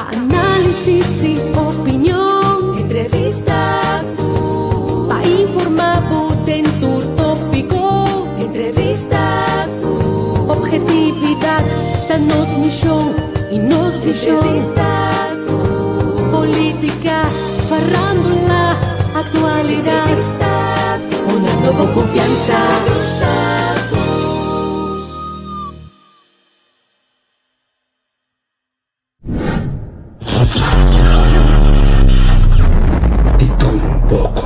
Pa análisis i opinion. Entrevista ku. Pa informá bo den tur tópiko. Entrevista ku. Obhetividat ta nos mishon i nos vishon. Entrevista ku. Polítika, farándula, aktualidat. Entrevista ku. Honrando bo konfiansa. Entrevista ku. Di tur un poko.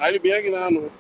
Ali bem aqui na no.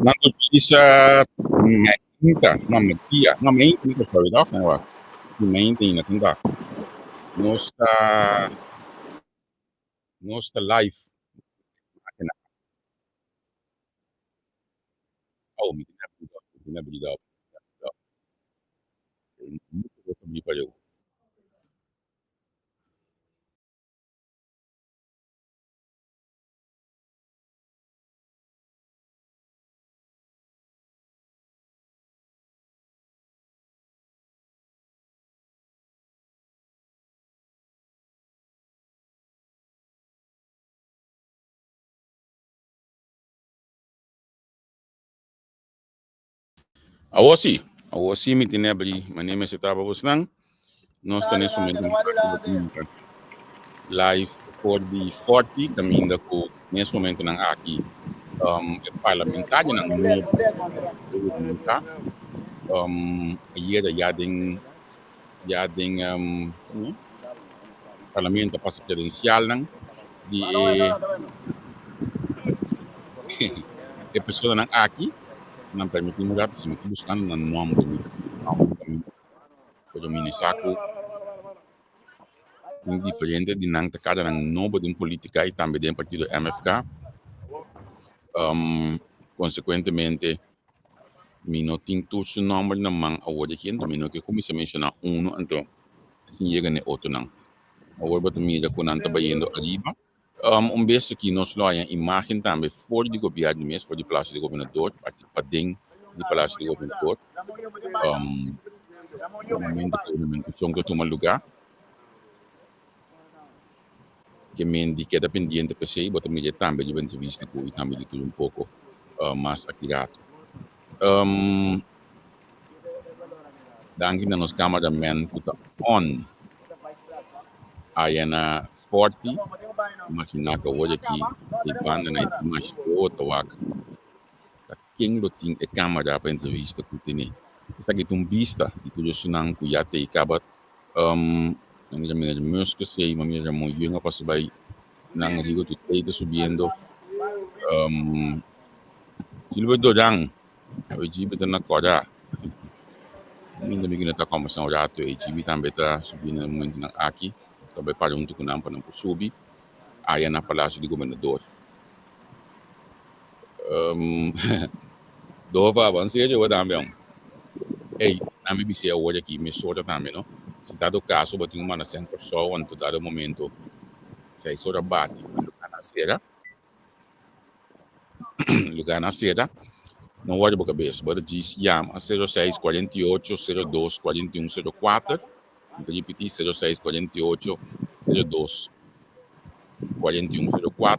Nan ta bisa mainta, no merdia, no mainta mi ta sorry dòf nan wak. Di mainta ainda tin ta. Nos ta nos ta live. Oh, mi tin abri dòf, mi tin abri dòf. Awor sí, awor sí mi tin abri manera mester taba bosnan. Nos ta nes momento live for di Forti caminda cu nes momentonan aki um, e parlamentarionan nobo ta um, ayera ya den ya den um, parlamento pasa credencialnan di e e personanan aki nan permiti mi rato si mi ta buscando nan nomber mi pero mi no sa cu tin diferente di nan ta cada nan nobo den politica y tambe den partido MFK. Um, consecuentemente, mi no tin tur su nomber na man awor aki, anto mi no ke cuminsa menciona uno, anto sin yega na e otronan. Awor bo ta mira cu nan ta bayendo ariba. Um, un bes aki nos lo haña imagen tambe for di gobierno mes, for di Palacio di Gobernador, parti paden di Palacio di Gobernador. Um, na momento ku juramentushon ta tuma lugá, ke men di keda pendiente p'esei, bo ta mira tambe riba entrevista ku i tambe di tur un poko uh, mas aki rato. Um, danki na nos cameraman ku ta on aya na Forti. Imagina ku awor aki e banda na e mas ta wak ta ken lo tin e camera pa entrevista ku tene. Esaki ta un bista di tur esunnan ku ya ta e kaba. Um, nan mira meneer Musk sei, ma mira Ramon Jung a pasa bai nan Rigo Tutey ta subiendo. Um, Gilbert Doran, awe Gilbert ta na kòrda. Minda mi ku ta kòmbersá un ratu ei, Gilbert tambe ta subi na e momentunan aki, òf ta bai para huntu ku nan pa nan por subi aya na Palasio di Gobernador. Dova, bo en serio bo tambe hom? Ey, nan mi bis'é awor aki mesora tambe no, si dado kaso bo tin un manda sèn Kòrsou anto dado momento seis ora bati pa lugá na sera, lugá na sera, no wòri bo kabes, bo ta djis yama 06 48 02 41 04, mi ta ripití 06 48 02 41 04.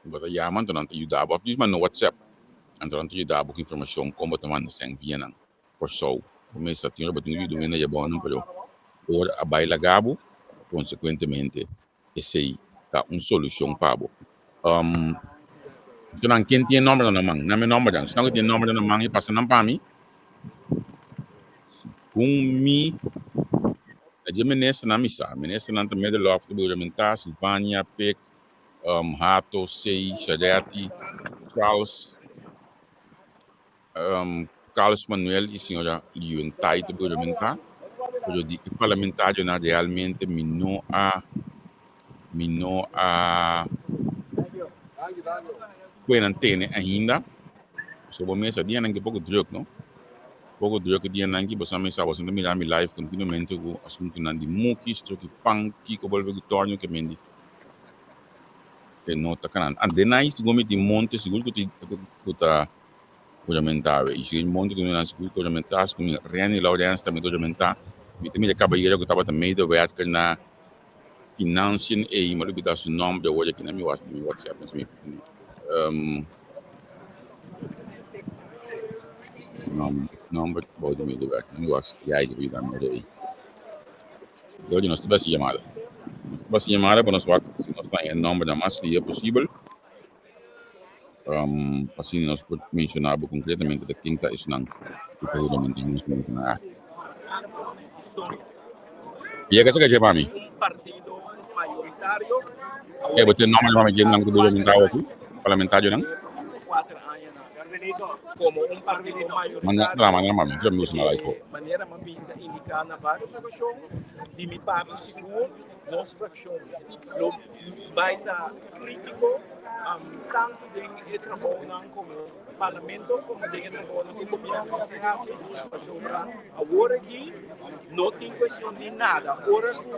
Bo ta yama anto nan ta yuda bo of djis manda whatsapp anto nan ta yuda bo ku informashon kon bo ta manda sèn via nan. Kòrsou bo mester tin ora bo tin ku yuda un hende yabou nan pero ora a bai laga bo konsekuentemente esei ta un solushon pa bo. Anto nan ken tin e nòmbernan na man? Nan mi nòmbernan. Si nan ku tin e nòmbernan na man i pasa nan pa mi. Segun mi na dje ministernan mi sa. Ministernan ta Middelhof ta buramentá, Silvania, Pik, um, Hato, Sei, Charetti, Charles, um, Carlos Manuel y señora Liuen Tai te juramentá. Pero di e parlamentarionan realmente mi no a mi no a puedan tene ainda. So bo mesa dianan ki poko druk, no? Poko druk e dianan ki boso a mesa boso ta mira mi live continuamente ku asuntunan di muki, stroki pan, kiko bolbe ku torno ke mendi. E no ta kanan. Ah, den ahí sigur mi tin monte sigur ku ti ku ta juramentá we. I si monte ku mi nan sigur ku juramentá, sigur mi Renny Laurens tambe ta juramentá. Mi ta mira kabayero ku tabata medewerker na financiën ei, mi a lubidá su nòmber awor aki na mi WhatsApp, mi um, nòmber bou di medewerker, mi was ya ei ta yuda mi ora ei. Dor di nos ta basi yamada. Nos ta basi yamada pa nos wak si nos ta haña e nòmbernan mas lia posibel. Um, asina nos por menshoná bo konkretamente ta ken ta esnan ku ta huramentá nos momentunan aki. Yega sa kaché pa mi. Eh, bo tin nòmber pa mi kennan ku ta huramentá aki? Parlamentarionan? Como un partido Manda, mayoritario. manda, manda, manda, mi usa live. Manera m'a bin ta indica na varios ocasion, di mi parti sigur nos fraccion lo bay ta critico tanto den e trabounan como parlamento como den e trabounan cu gobierno mester haci, pasobra awor aki no tin cuestion di nada. Ora cu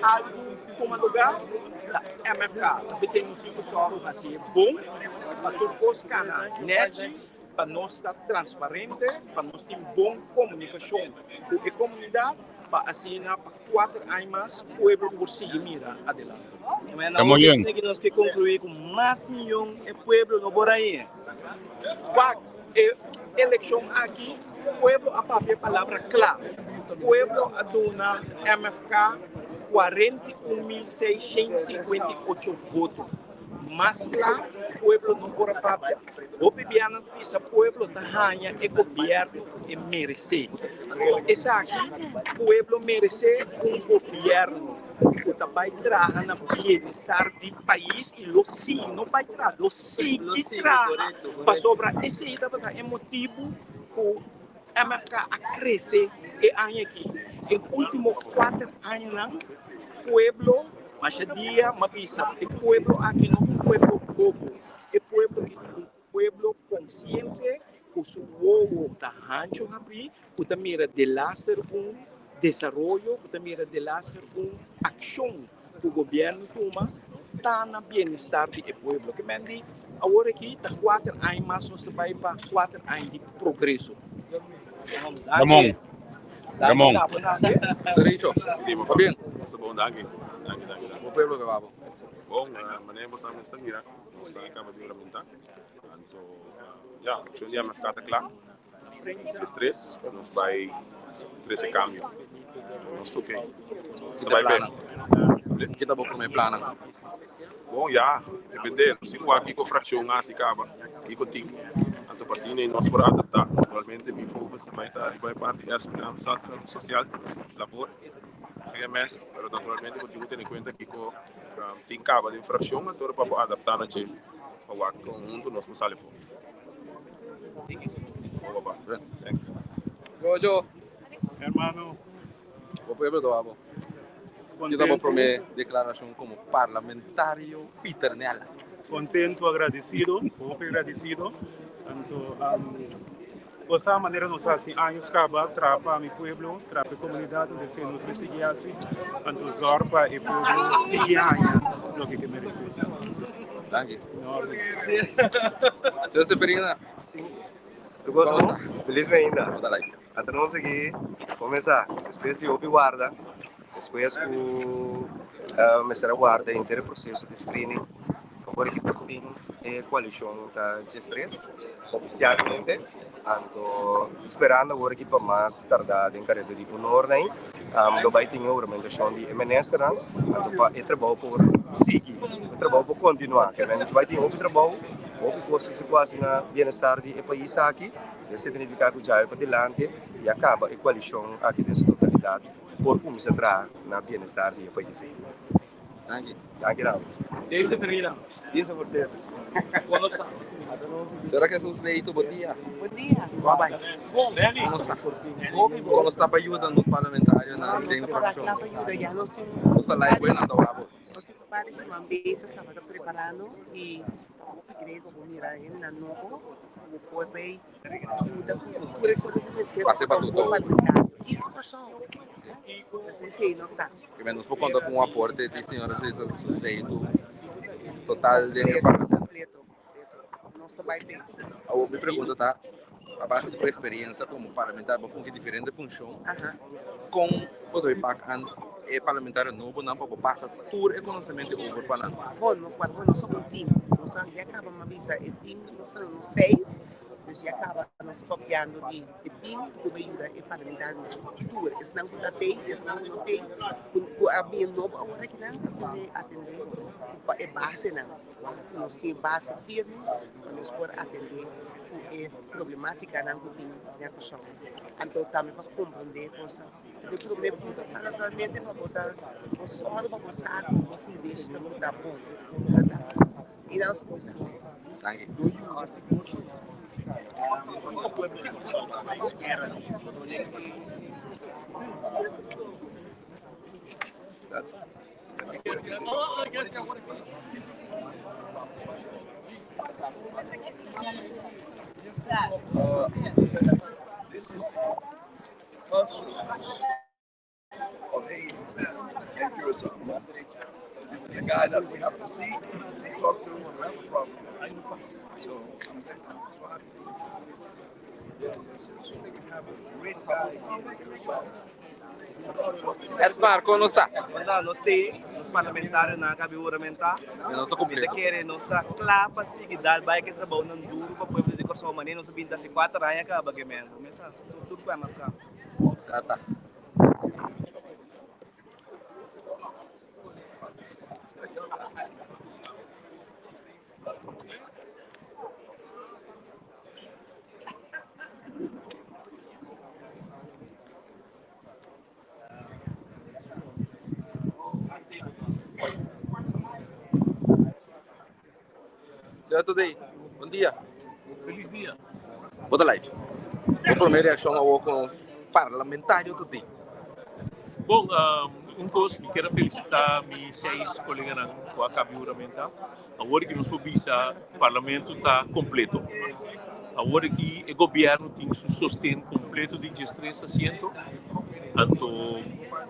algo tuma lugar ta MFK, ta pesey nos tin cu sòru haci e bon pa tur cos cana nechi. Pa nos ta transparente, pa nos tin bon komunikashon ku e komunidat, pa asina pa kuater aña mas pueblo por sigui mira adelante. Está muy bien. Nos ke konkluí ku mas miyon e pueblo no por hañ'é. Wak, e elekshon aki pueblo a papia e palabra kla. Pueblo a duna MFK 41.658 voto. Mas kla pueblo no por a papia. Hopi bianan ta bisa pueblo ta haña e gobierno ku e meresé. Anto esaki pueblo meresé un gobierno ku ta bai traha na bienestar di pais i lo sigui, no bai traha, lo sigui traha pasobra esei tabata e motibu ku MFK a krese e aña aki. E último kuater añanan pueblo masha dia m'a bisa e pueblo aki no ta un pueblo bobo. E pueblo ki ta un pueblo konsiente ku su wowo ta hancho habrí, ku ta mira delaster un desaroyo, ku ta mira delaster un akshon ku gobièrnu tuma ta na bienestar di e pueblo. Ke men di awor aki ta kuater aña mas nos ta bai pa kuater aña di progreso. Ramon. Ramon. Sericho, va bien? Bon, danki. Danki, danki, danki. Bo pueblo ta babo. Bon, manera bo sa mester mira, nos a kaba di huramentá. Anto, ya, fraccion di MFK ta kla. Diestres pa nos bai trese kambio. Nos ta oké. Nos ta bai ben. Ki ta bo promé plannan? Bon, ya, depende. Nos tin ku wak kiko fraccion hasi kaba, kiko tin. Anto pa asina nos por adaptá. Naturalmente mi focus ta bai ta riba e parti sosial, labor. GMN, pero naturalmente bo tin ku tene kuenta kiko tin kaba den frakshon anto pa bo adaptá na dje pa wak kon huntu nos por sali for. Bon papa. Thanks. Jojo. Hermano. Bo pueblo ta wak bo. Ki ta bo prome declaracion como parlamentario Pieternella? Contento, agradecido, hopi agradecido. Anto Osa manera nos hasi años caba traha pa mi pueblo, traha pa e comunidad, anto esei nos lo sigui hasi, anto zorg pa e pueblo sigui haña loke ke merece. Danki. In orde. Señor Seferina. Sí. Tu cosa ¿Cómo no? está? Feliz me ainda. ¿Cómo está like? Ata nos aquí comenzar. Después de hopi guarda, después ku uh, mester a guarda henter proceso di screening. Awor aki por fin e coalicion ta 13 oficialmente. Anto sperando awor aki pa mas tarda den careda di honor nai. Um, lo bai tin e huramentacion di e ministernan. Anto pa e trabou por sigui, e trabou por continua. Ke men bai tin hopi trabou, hopi cos ku hasi na bienestar di e pais aki. Esei ta nifica cu djawe pa dilanti ya caba e coalicion aki den su totalidad por cuminsa traha na bienestar di e pais. Danki. Danki Raul. Dave Seferina. Dios por Cuando sa? Sra. Jesus Leito, bon dia. Bon dia. Bon bai. Bon, Lenny. Como sta? Como sta pa yuda nos parlamentarionan Nos den ta para fraccion? kla pa yuda. Ya nos tin Nos ta live varios, nan ta wak bo. nos tin varios siman bezig tabata preparando y ta hopi great bo mira hendenan nobo ku bo por bay yuda ku tur e kos ku mester Pase pa pa un tur bon tou. parlamentario y pa Kòrsou. Así nos ta. Primer nos por konta ku un aporte di señora Jesus Leito total den e parlamento. Kompleto, kompleto. Nos ta bai ben. Awor mi pregunta ta, a base di bo eksperiencia komo parlamentario, bo fungi diferente funshon, kon bo ta pak an e parlamentario nobonan pa bo pasa tur e konosementu over pa nan? Bon, no cuando nos somos un team, nos ya caba m'a bisa e team, nos ta nos seis, Dus ya caba nos papiando di e team cu bay yuda e parlamentarionan tur, esnan cu ta tey y esnan cu no tey, cu a bin nobo awor akinan pa pone atende pa e basenan. Wak cu nos tin e base firme pa nos por atende cu e problematicanan cu tin den Kòrsou. Anto tambe pa comprende cosnan. Anto e prome punto ta naturalmente pa bo ta bo sòru pa bo sa cu bo fundeshi ta por ta bon. Y nan su cuminsa. Danki. This is consul of Haiti and Curacao. This is the guy that we have to see and talk to when we have a problem. So I'm so happy to see you. Yeah, so we have a great guy here in Curacao. Edmar, kon nos ta? Onda, nos te, nos parlamentarionan a kabi huramentá. E nos ta Mi kumpli. ta kere nos ta kla pa sigui dal bai ke trabounan duru pa pueblo di Kòrsou manera nos a bin ta hasi kuater aña kaba ke men. Mesa, tur tur kua mas kla. Sata. Señor Today, bon dia. Feliz dia. Bo ta live. Bo prome reaccion awor con nos parlamentario Today. Bon, un cos, mi kier a felicita mi seis coleganan cu a caba huramenta. Awor ki nos por bisa parlamento ta completo. Awor ki e gobierno tin su sosten completo di diestres asiento. Anto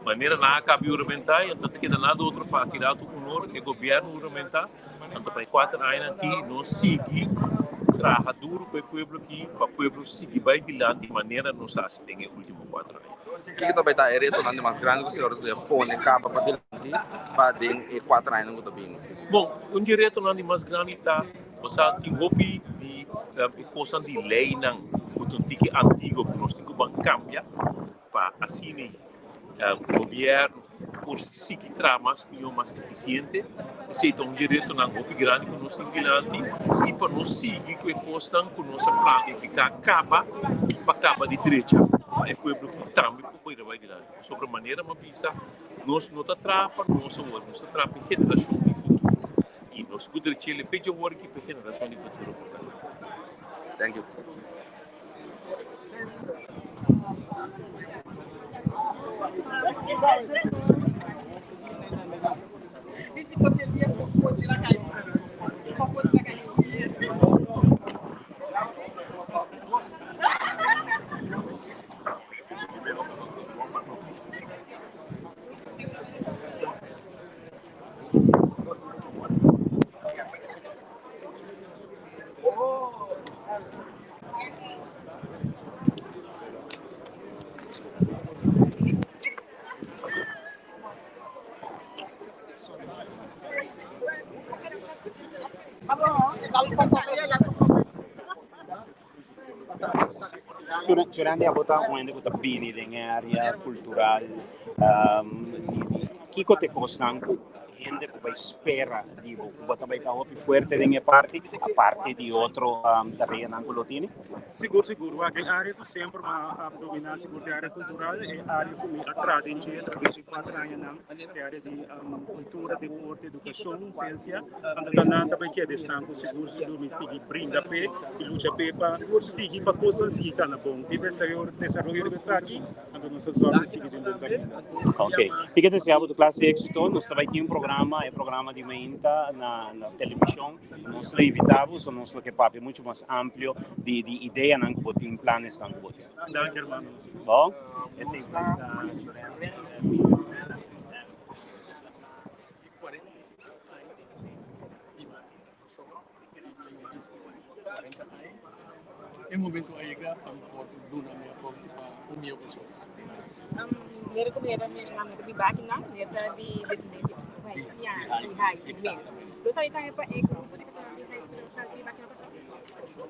manera nan a caba huramenta y anto ta keda nada otro pa keda tu honor e gobierno huramenta. Anto pa e kuater añanan aki nos sigui traha duru pa e pueblo aki, pa pueblo sigui bai dilanti manera nos a hasi den e ultimo kuater aña. Kiko ta bai ta e retonan di mas grandi ku señor ta pone kaba pa dilanti pa den e kuater añanan ku ta bini? Bon, un di e retonan di mas grandi ta bo sa tin hopi di e kosnan di leinan ku ta un tiki antiguo ku nos tin ku ban kambia pa asina Gobierno por sigui traha mas mihó, mas eficiente. Esei ta un di e retonan hopi grandi ku nos tin dilanti i pa nos sigui ku e kosnan ku nos a planifiká kaba pa kaba di drecha pa e pueblo ku tambe por bira bai dilanti. Pasobra manera mi a bisa nos no ta traha pa nos awor, nos ta traha pa e generashon di futuro i nos ku drecha el e fecha awor aki pa e generashon di futuro por ta. Thank you. Churandy abo ta un hende ku ta bini den e área kultural. Kiko ta e kosnan ku hende ku bai spera di bo ku bo ta bai ta hopi fuerte den e parti aparte di otro tareanan ku lo tini? Sigur sigur wak e área ku semper mi a dominá sigur ta e área kultural e área ku mi a traha den dje atraves di kuater añanan e área di kultura, deporte, edukashon, siensia anto ta nan ta bai keda esnan ku sigur sigur mi sigui bringa p'e i lucha p'e pa sigui pa kosnan sigui kana bon tin desaroyo riba esaki. Anto nos a zorg di sigui den bon kaminda. Ok. Mi ke desea bo tur klas di éksito. Nos ta bai tin un programa, e programa di mainta na na televishon. Nos lo invitá bo, so nos lo ke papia muchu mas amplio di di ideanan ku bo tin, planesnan ku bo tin. Danki hermano. Bon. Esei pues ta E momento a yega pa mi por duna mi aporte pa un mihó persona. Mira ku mi ta biba akinan, mi ta di descendencia haitiano di Haiti mes. Lo sa tambe pa e grupo di personanan di Haiti ku ta biba aki na Kòrsou?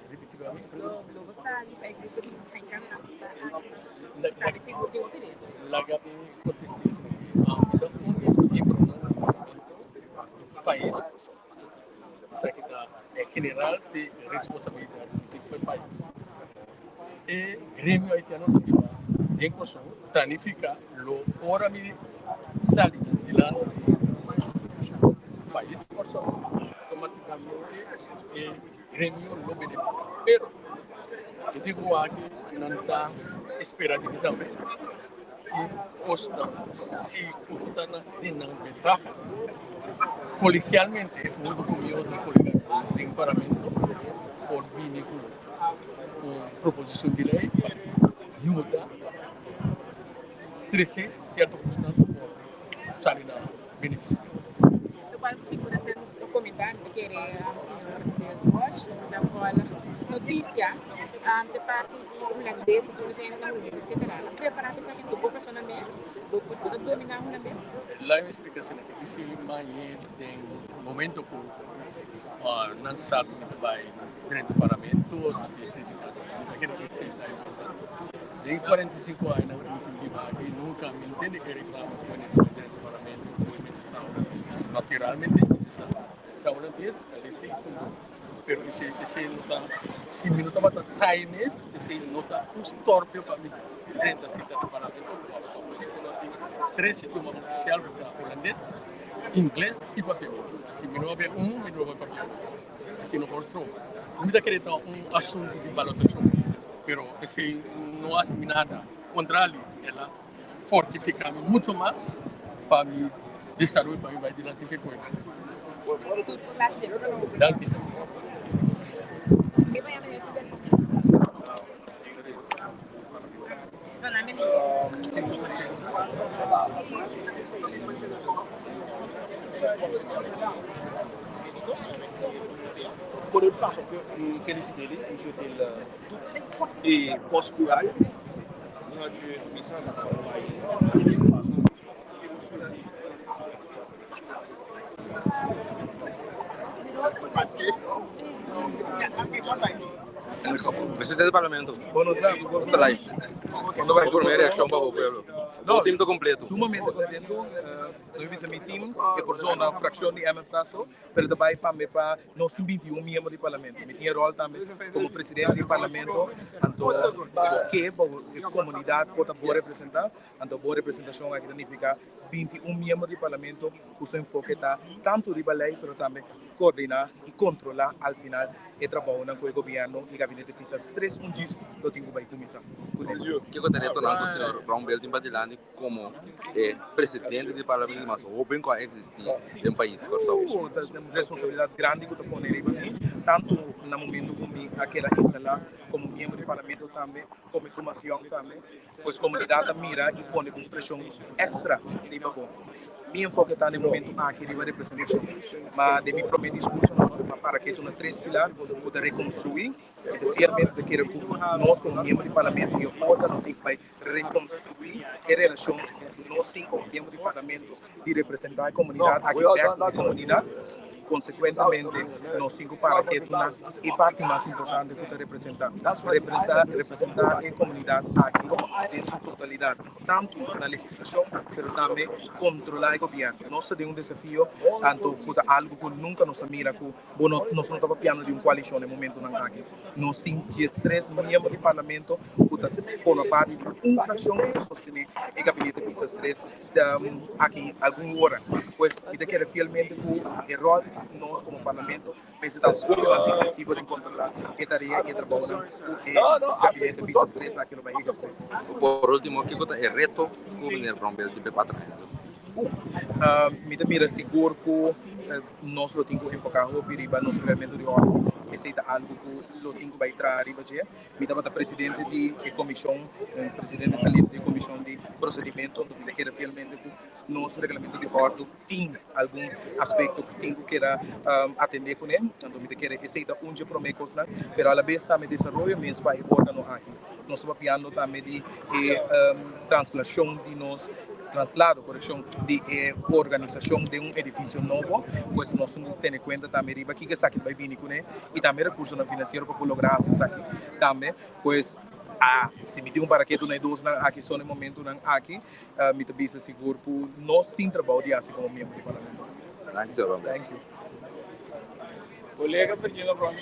Ripití pa mi. Lo bo sali pa e grupo di haitianonan ku ta aki? Tambe sigur tin hopi den. Laga mi kontest'é esei. Mi ta un di e miembronan di parlamento pais Kòrsou. Esaki ta e general di responsabilidad di e pais. E gremio haitiano ta biba den Kòrsou planifica lo ora mi sali dilanti di pais Kòrsou automaticamente e gremio lo beneficia. Pero e digo aki nan ta espera di mi tambe tin kosnan si ku ta na den nan bentaha. Colegialmente hunto ku mi otro coleganan den parlamento por bini ku un proposicion di ley pa yuda trece cierto kosnan ku por sali na beneficio. Locual cu sigur a ser comenta, mi ta kere señor Del Bosch, nos a ta volg noticia te parti di hulandes cu tur nos hende na hulandes etcetera. A prepara pa esaki anto bo persona mes bo por ta domina hulandes? Laat mi splica asina ke disi mañe den momento cu nan sa cu mi ta bay drenta parlamento nan tin critica mi ta kere esey ta importante. Den 45 aña cu mi tin biba aki nunca mi ntende e reclamo cu mi ta bay drenta parlamento cu mi mester sa hulandes. Naturalmente mi mester sa sa hulandes ta lesa y punto. Pero esei esei no ta si mi no tabata sai mes esei no ta un storpio pa mi drenta sita di parlamento pasobra mi no tin tres idioma ofisial ku ta hulandes, ingles i papiamentu. Si mi no papia un mi no papia otro. Esei no por stroba. Mi ta kere ta un asuntu di balotashon pero esei no hasi mi nada. Kontrali el a fortifica mi mucho mas pa mi desaroyo pa mi bai dilanti ku e pueblo. Danki. Por el paso ke m felisite li, m swete l tout e fòs kouraj. Presidente di Parlamento, nos ta live. Bo prome reaccion pa bo pueblo? Bo team ta completo. Sumamente contento. No bisa mi team, e por zona fraccion di MFK so, pero ta bai tambe pa nos tin 21 miembro di parlamento. Mi tin e rol tambe como presidente di parlamento, anto bo ke bo e comunidad por ta bo representa, anto bo representacion aki ta nifica 21 miembro di parlamento cu su enfoke ta tanto riba ley pero tambe coordina y controla al final e trabounan cu e gobierno y gabinete Pisas tres un djis lo tin cu bay cuminsa cune. Kico ta retonan cu señor Brownbill tin padilanti como e presidente di parlamento di mas hoben cu a existi den pais Corsou? Ta un responsabilidad grandi cu ta pone riba mi, tanto na momento cu mi a keda instala como miembro di parlamento tambe, como e formacion tambe, pues comunidad ta mira y pone un presion extra riba bo. Mi enfoke ta na e momento aki riba representacion, ma den mi prome discurso mi a para ketu na tres pilar cu ta reconstrui, mi ta fielmente ta kere cu nos como miembro di parlamento y e organo tin bay reconstrui e relacion di nos sin como miembro di parlamento di representa e comunidad aki bek cu e comunidad. Consecuentemente nos tin cu para ketu na e parti mas importante cu ta representa, representa e comunidad aki den su totalidad, tanto na legislacion pero tambe controla e gobierno. Nos ta den un desafio anto cu ta algo cu nunca nos a mira cu bo no, nos no ta papiando di un coalicion na e momentonan aki. Nos tin diestres miembro di parlamento cu ta forma parti di un fraccion cu ta sostene e gabinete Pisas tres aki algun ora. Pues mi ta kere fielmente cu e rol di nos como parlamento mester ta un poco mas intensivo den controla e tarea y e trabounan cu e gabinete Pisas tres aki lo bay eherce. Por ultimo, kico ta e reto cu meneer Brownbill tin pa e cuatro aña? Mi ta mira sigur cu nos lo tin cu enfoca hopi riba nos reglamento di orden. Esey ta algo cu lo tin cu bay traha riba dje. Mi tabata presidente di e comision, presidente saliente di e comision di procedimento, entonces mi ta kere fielmente cu nos reglamento di orden tin algun aspecto cu tin cu keda atende cune. Entonces mi ta kere esey ta un dje prome cosnan, pero alabes tambe desaroyo mes pa e organo aki. Nos ta papiando tambe di e translacion di nos traslado, correccion, di e organisacion den un edificio nobo, pues nos tin cu tene cuenta tambe riba kico esaki ta bay bini cune y tambe recursonan financiero pa por logra haci esaki tambe. Pues a si mi tin un paraketu na e dosnan aki so na e momentonan aki, mi ta bisa sigur cu nos tin trabou di haci como miembro di parlamento. Danki, señor Romero. Thank you. Colega Virgilio Brown.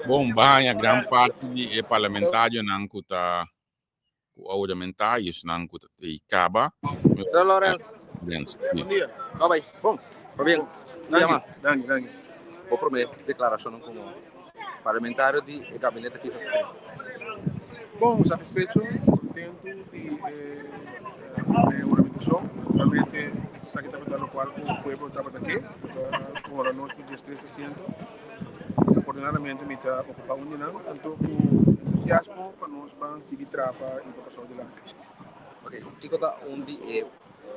Bon, baña gran parti di e parlamentarionan ku ta ku a huramentá i esnan ku ta tei kaba. Sra. Lawrence. Lawrence, Bon dia. Kòm bai? Bon. Pabien. Un dia mas. Danki, danki. Bo promé deklarashonnan komo parlamentario di e gabinete Pisas tres. Bon, satisfecho, kontentu di e promé huramentashon. Realmente esaki tabata lokual ku pueblo tabata ke, tabata honra nos ku 13%. Afortunadamente mi ta okupá un di nan, anto ku entusiasmo pa nos ban sigui traha pa hiba Kòrsou dilanti. Ok, kiko ta un di e,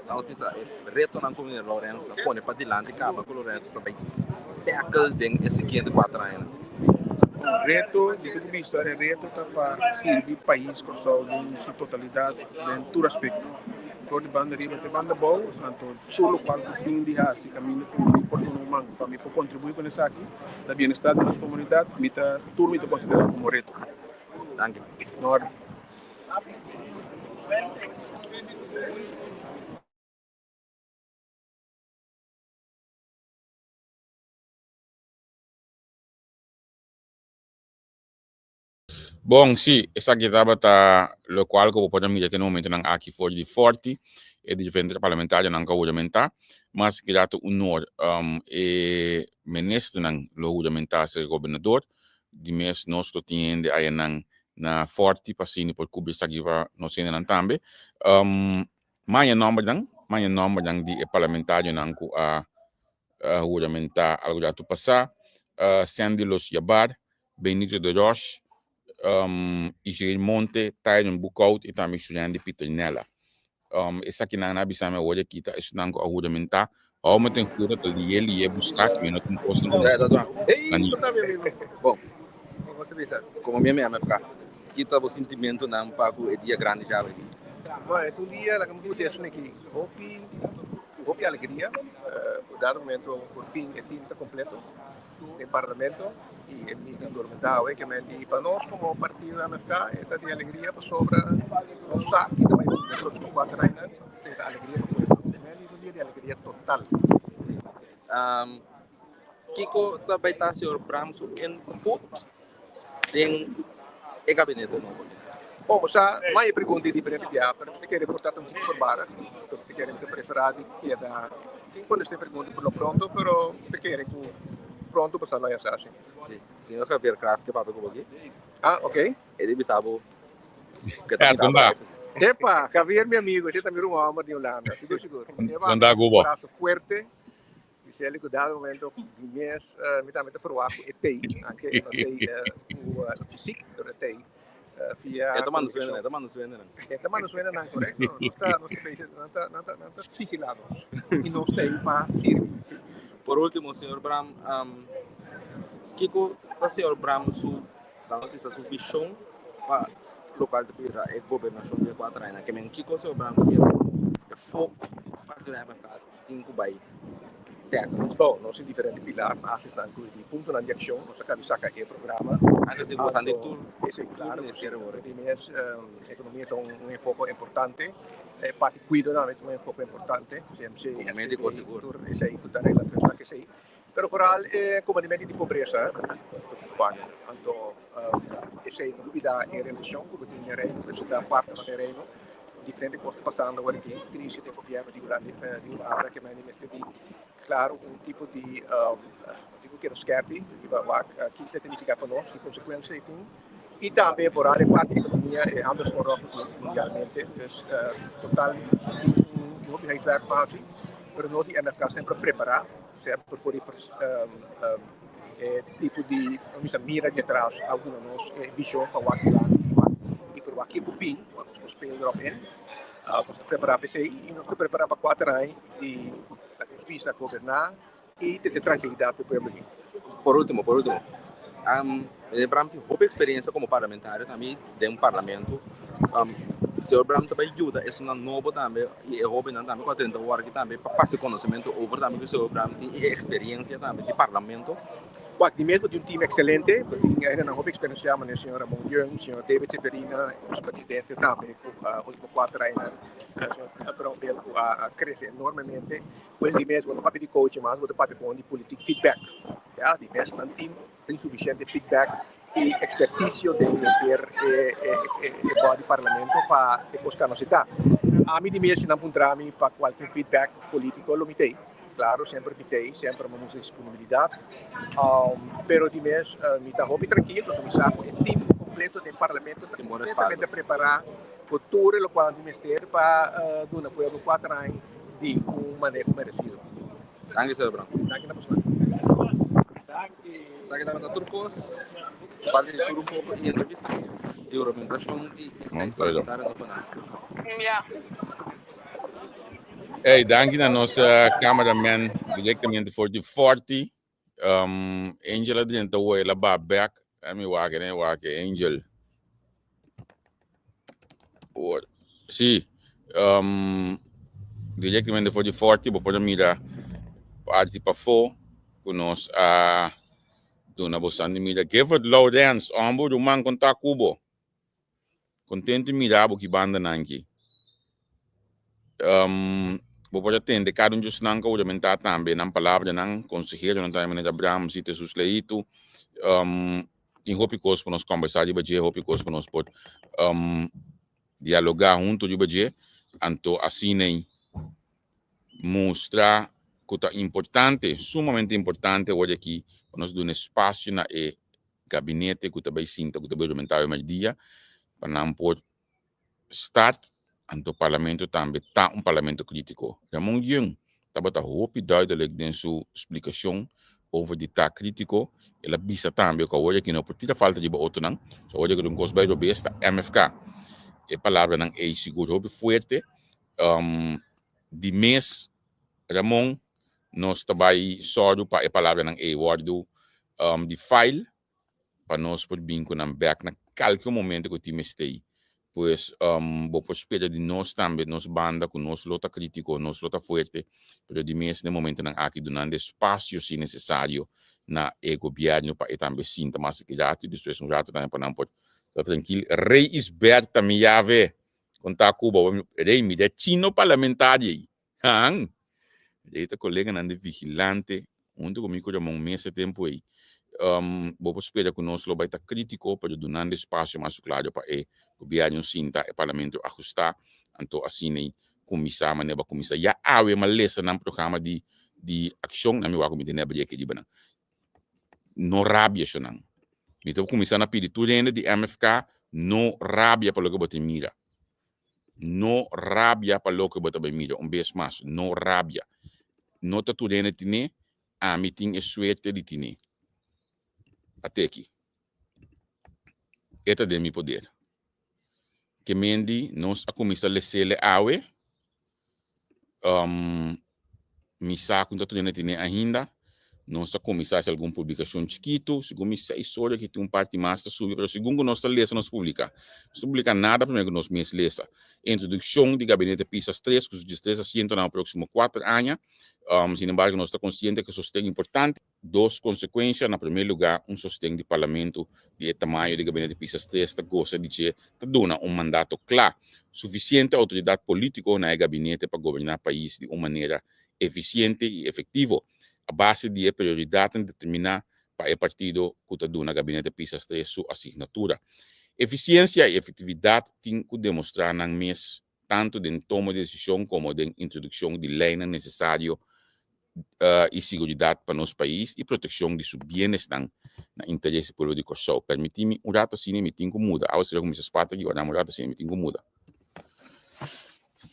lanos bisa, e retonan ku meneer Lourens a pone padilanti kaba ku Lourens ta bai tackle den e siguiente kuater añanan? Un reto, mi tin ku bisa e reto ta pa sirbi pais Kòrsou den su totalidat den tur aspekto. For di banda riba te banda abou, anto tur lokual ku tin di hasi kaminda ku mi por duna un man pa mi por kontribuí ku esaki na bienestar di nos komunidat, mi ta tur mi ta konsiderá komo reto. Danki. Na orde. Bon, sí, esaki tabata locual cu bo por a mira te na momentonan aki for di Forti, e diferente parlamentarionan cu a huramentá. Mas ki rato honor e ministernan lo huramentá ser gobernador. Di mes nos lo tin hende ayanan na Forti pa asina por cubri esaki pa nos hendenan tambe. Maña nombernan, maña nombernan di e parlamentarionan cu a huramentá algu rato pasá, Sandy Los Yabar, Benito de Rosh, Israel Monte, Tyron Boekhout i tambe Shurandy Pieternella. Esakinan nan a bisa mi awor aki ta esunnan ku a huramentá. Hou mi ten jura ta lié lié buska ki mi no tin kosnan ku mi Bon, komo mi MFK, ki ta bo sintimentunan pa ku e dia grandi djawe aki? Bueno, e ta un dia, laga mi punti esun aki, hopi, ku hopi alegria, ku dado momento por fin e team ta kompleto. Den Parlamento y e minister gubernamental awe ke men di pa nos como partido MFK e ta di alegria pasobra nos sa ki ta bai bin den próximo cuater añanan e ta alegria pa pueblo. E men di un dia di alegria total. Kiko ta bai ta señor Bram su input den e gabinete nobo? Bon, bo sa, mai e pregunta di diferente bia, pero mi ta kere por ta un tiki voorbarig. Mi ta kere, mi ta prefera di keda sin contesta e pregunta por lo pronto, pero mi ta kere cu pronto bo sa lo haya sa si. Si, señor Javier Kras ke papia cu bo aki. Ah, ok. E di bisa bo ke ta mira bo. Epa, Javier mi amigo, esei ta mi ruman homber di Hulanda, sigur sigur. Banda cu bo. Un abrazo fuerte. Giselle ku dado momento di mes mi tambe ta ferwagt ku e tei, anke e no tei ku fysiek, pero e tei via E ta manda suenan, e ta manda suenan. E ta manda suenan, korekto. Nos ta, nos ta bezig, nan ta, nan ta, nan ta vigilá nos. I nos tei pa sirbi. Por último, señor Bram, kiko ta señor Bram su, lanos bisa, su vishon pa lokual ta bira e gobernashon di e kuater añanan? Ke men kiko señor Bram kier e foko parti di MFK tin ku bai tèkno. Bon, nos tin diferente pilar, basisnan ku di puntonan di akshon. Nos a kabi saka e programa. Antes di bosan di tur Esei, klaro ku si. Di mes, ekonomia ta un enfoko importante. E parti kuido tambe ta un enfoko importante. CMC, Komo médiko sigur. Tur esei ku ta relashoná ku esei. Pero foral e kombatimento di pobresa ta preokupá nos. Anto esei no lubidá e relashon ku bo tin den Reino, ku ta parti den Reino. Diferente kos ta pasando awor aki, krisi den gobièrnu di Hulanda, di Hulanda ke mende mester di klaro un tipo di tipo keda skèrpi riba wak ki ta signifiká pa nos, ki konsekuensia e tin. I tambe foral e parti ekonomia, e handelsoorlog mundialmente. Dus total tin un hopi huiswerk pa hasi, pero nos di MFK semper prepará. Semper for di e tipo di misa mira di atras a duna nos e vision pa wak dilanti i wak i for wak kico bin pa nos por speel erop in. Nos ta prepara pa esey i nos ta prepara pa kuater aña di laga nos bisa goberna i trece trankilidad pa e pueblo aki. Por ultimo, por ultimo, Meneer Bram tin hopi experiencia como parlamentario tambe den parlamento. Señor Bram ta bay yuda esunnan nobo tambe y e hobennan tambe cu a drenta awor aki tambe pa pasa e conocimento over tambe cu señor Bram tin y e experiencia tambe di parlamento. Wak, di mes bo tin un team excelente, bo tin hendenan hopi experiencia manera señor Ramon Young, señor David Severina, nos presidente tambe cu ultimo cuater añanan, señor Brownbill cu a crece enormemente. Pues di mes bo no papia di coaching mas, bo ta papia con di politiek feedback. Ya, di mes nan team tin suficiente feedback y experticio den henter e e body parlamento pa e cos ca nos ta. Ami di mes si nan puntra mi pa cualkier feedback politico lo mi tey. Claro, semper mi tey, semper mi mustra disponibilidad. Pero di mes mi ta hopi trankil pasobra mi sa cu e team completo den parlamento ta completamente prepara cu tur e locual nan tin mester pa duna pueblo cuater aña di un maneho merecido. Danki, señor Brown. Danki na boso. Esaki tabata tur kos parti di tur un poko i entrevista di juramentacion di e seis parlamentario nobo nan. Hey, danki na nos cameraman directamente for di Forti. Um, Angel a drenta hoy, la ba back. Ami wak, ne wak, Angel. Por, sí, um, directamente for di Forti, bo por mira parti pafó ku nos a duna bosan di mira. Gifford Lawrence, hombo, ruman, konta ku bo. Contento mira bo ki banda nan ki. Um, bo por a tende cada un djus nan ka huramentá tambe nan palabranan, conseheronan tambe manera Abraham, Sita Jesus Leitu. Um, tin hopi kos pa nos kombersá riba dje, hopi kos pa nos por um, dialogá hunto riba dje. Anto asina ei mustra ku ta importante, sumamente importante awor aki pa nos duna espasio na e gabinete ku ta bai sinta ku ta bai rumentá awe mèrdia pa nan por start anto parlamento tambe ta un parlamento kritiko. Ramon Yeung tabata hopi duidelijk den su splikashon over di ta kritiko. El a bisa tambe ku awor aki no por tira falta riba otronan, so awor aki un kos bai robes ta MFK. E palabranan ei sigur hopi fuerte. Di mes Ramon nos ta bai sòru pa e palabranan ei wòrdu di file pa nos por bin ku nan bèk na kalke momento ku tin mester. Pues bo por spera di nos tambe, nos banda, ku nos lo ta krítiko, nos lo ta fuerte, pero di mes na e momentonan aki dunando espasio si nesesario. na e gobièrnu pa e tambe sinta mas aki ratu i despues un ratu tambe pa nan por ta trankil. Rey Isbert ta mi yave kon ta ku bo Rey mi de chino parlamentario ei han Rey ta koleganan di vigilante huntu ku mi ku Ramon mes e tempu ei bo por spera ku nos lo bai ta kritiko pero dunando espasio mas klaru pa e gobièrnu sinta e parlamento ahusta anto asina ei kuminsá manera bo a kuminsá. Ya awe mi a lesa nan programa di di akshon, nan mi wak ku mi tene abri aki riba nan. No rabia shonnan. Mi ta kuminsá na pidi tur hende di MFK no rabia pa loke bo ta mira. No rabia pa loke bo ta bai mira. Un bes mas, no rabia. No ta tur hende tine, ami tin e suerte di tine. Ateki. E ta den mi poder. Ke mendi nos a kuminsá lesele awe. Um, mi sa ku no ta tene tene ainda. Nos a kuminsá hasi algun publikashon chikitu. Segun mi seis ora ki tin un parti mas ta subi, pero segun ku nos ta lesa nos publiká. Nos ta publiká nada promé ku nos mes lesa. Introdukshon di Gabinete Pisas tres ku su diestres asientonan pa próksimo kuater aña. Um, sin embargo nos ta konsiente ku sosten importante. Dos konsekuensha, na promé lugá un sosten di Parlamento di e tamaño di Gabinete Pisas tres ta gosa di dje ta duna un mandato kla, sufisiente outoridat polítiko na e gabinete pa goberná pais di un manera efisiente i efektivo, a base di e prioridatnan determiná pa e partido ku ta duna Gabinete Pisas tres su asignatura. Efisiensia i efektividat tin ku demostrá nan mes tantu den tomo di desishon komo den introdukshon di leinan nesesario i siguridat pa nos pais i protekshon di su bienesnan na interes di pueblo di Kòrsou. Permití mi un rato asina mi tin ku muda. Awe sera ku mi sa spata aki, wardami un rato asina mi tin ku muda.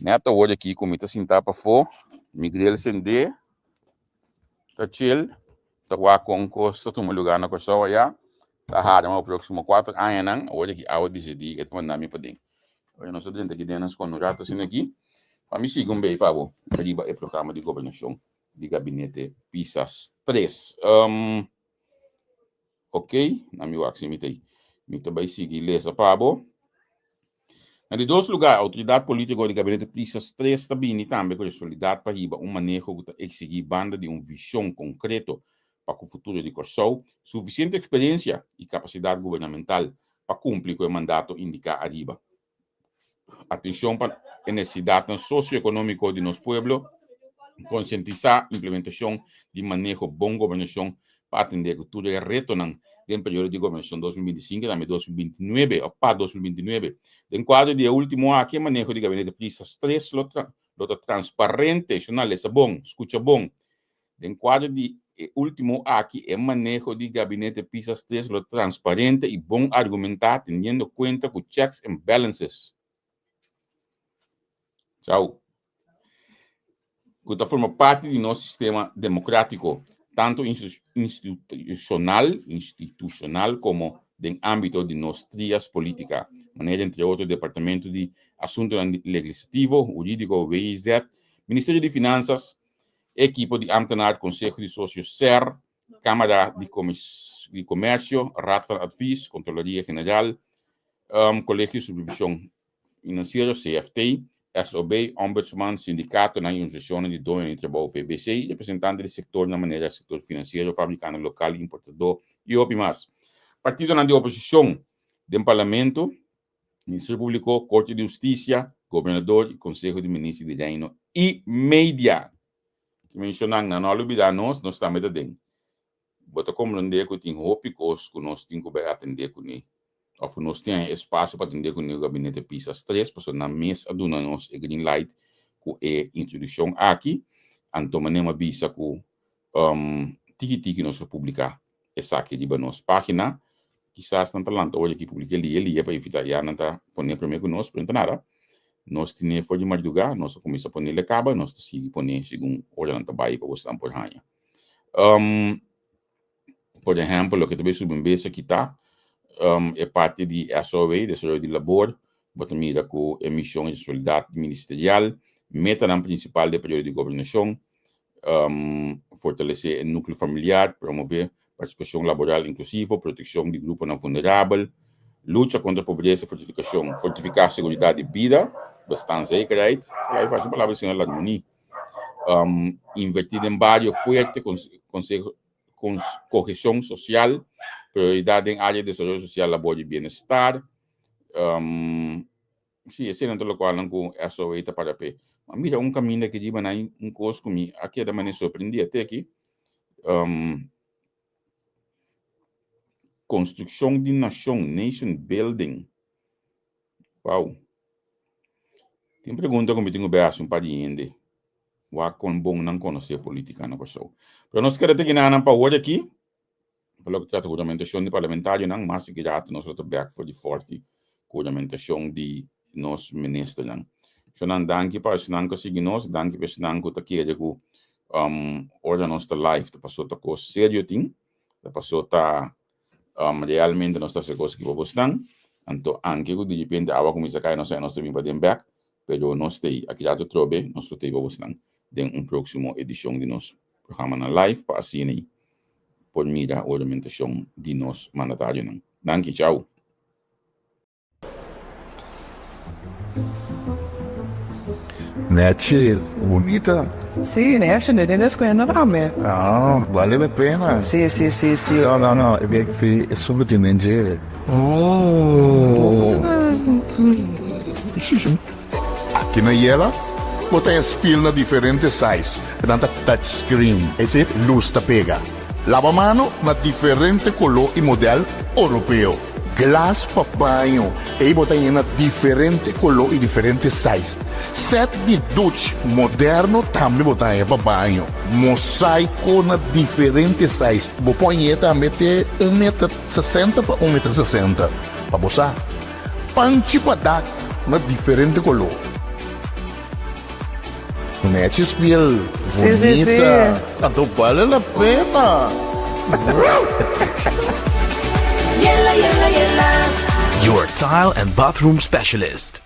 Nèt awor aki ku mi ta sintá pafó, mi grill sendé, ta chill, ta wak kon kos ta tuma lugá na Kòrsou ayá. Ta hada ma próksimo kuater añanan, awor aki awe disidí e ta manda mi paden. Oye, nos ta drenta aki den nos kon un rato asina aki. Pa mi sigui un bei pa bo riba e programa di gobernashon di Gabinete Pisas tres. Um, ok, na mi wak si mi ta ei. Mi ta bai sigui lesa pa bo. Na di dos lugá, outoridat polítiko di Gabinete Pisas tres ta bini tambe ku responsabilidat pa hiba un maneho ku ta eksigí banda di un vishon konkreto pa ku futuro di Kòrsou, sufisiente eksperensia i kapasidat gubernamental pa kumpli ku e mandato indiká ariba. Atenshon pa e nesesidatnan sosioekonómiko di nos pueblo, konsientisá implementashon di maneho bon gobernashon pa atendé ku tur e retonan den periodo di gobernashon 2025 tambe 2029 òf pa 2029. Den kuadro di e último aki e maneho di Gabinete Pisas tres lo lo ta transparente, shonal lesa bon, skucha bon, Den kuadro di e último aki e maneho di Gabinete Pisas tres lo transparente i bon argumentá teniendo kuenta ku checks and balances. Chau. Ku ta forma parti di nos sistema demokrátiko, tantu institushonal, institushonal komo den ámbito di nos trias polítika, manera entre otro Departamento di Asuntunan Legislativo, Hurídiko, WIZ, Ministerio di Finansas, Ekipo di ambtenaar, Konseho di Sosio ser, Kámara di di Komersio, Raad van Advies, Kontrolaria General, Kolegio di Supervishon Finansiero, CFT, SOB, Ombudsman, sindikatonan i organisashonnan di doñonan di trabou, VBC, representante di sektornan manera sektor finansiero, fabrikanan lokal, importadó i hopi mas. Partidonan di oposishon den Parlamento Ministerio Públiko, Korte di Hustisia, Gobernador i Konseho di Minister di Reino i media. Ki menshonan nan no a lubidá nos, nos tambe ta den. Bo ta komprendé ku tin hopi kos ku nos tin ku bai atendé kuné òf ku nos tin espasio pa atendé kuné ku Gabinete Pisas tres, pasobra nan mes a duna nos e green light ku e introdukshon aki. Anto manera mi a bisa ku tiki tiki nos lo publiká esaki riba nos página. Kisas nan ta lanta ora ki publiká lia lia pa evitá ya nan ta pone promé ku nos, pero no ta nada. Nos tine for di mardugá, nos a kuminsá pone le kaba, nos ta sigui pone segun ora nan ta bai pa bosnan por haña. Por ehèmpel, loke ta bai subi un bes aki ta e parti di SOW, Desaroyo di Labor, bo ta mira ku e mishon i responsabilidat ministerial, metanan prinsipal di e periodo di gobernashon, fortalesé e núkleo familiar, promové partisipashon laboral inklusivo, protekshon di gruponan vulnerabel, lucha kontra pobresa, fortifikashon, fortifiká seguridat di bida, bestaanszekerheid, palabra fásil, palabra di señor Larmonie, invertí den bario fuerte, konseho. koheshon sosial, prioridat den área di desaroyo sosial, labor i bienestar. Um, sí, esei nan ta lokualnan ku SOA ta para p'e. Ma mira un kaminda ki riba nan un kos ku mi a keda manera sorprendí ate aki. Um, konstrukshon di nashon, nation building. Wow. Tin pregunta ku mi tin ku bai hasi un par di hende. Wak kon bon nan konosé polítika na Kòrsou. Pero nos keda te gina nan pa awor aki. Pa loke trata huramentashon di parlamentarionan, mas di rato nos lo ta bèk for di fòrti ku huramentashon di nos ministernan. Shonnan danki pa esnan ku a sigui nos, danki pa esnan ku ta kere ku um, ora nos ta live ta pasó ta kos serio tin, ta pasó ta um, realmente nos ta hasi kos ki pa bosnan. Anto anke ku diripente awa kuminsá kai nos nos ta bin paden bèk, pero nos ta ei. Aki rato trobe nos lo ta ei pa bosnan den un próksimo edishon di nos programanan live pa asina ei por mira huramentashon di nos mandatarionan. Danki, chau. Nechi, bunita. Sí, nechi, ne den escuela tambe. Ah, vale la pena. Sí, sí, sí, sí. No, no, no, e fi e solo tin den dje. Oh. Aki na Yela, bo ta haña spiel na diferente size, nan ta touch screen, ese luz ta pega. Laba mano na diferente color y model Oropeo. Glas pa baño, ei bo ta haña na diferente color y diferente size. Set di duch moderno tambe bo ta haña pa baño. Mosaico na diferente size, bo por hañ'e tambe te un meter sesenta pa un meter sesenta. Pa bo sa, panchi pa dak na diferente color. Nechi spiel Sí, sí, sí. bunita. Anto bale la pena. Yela, yela, yela. Your tile and bathroom specialist.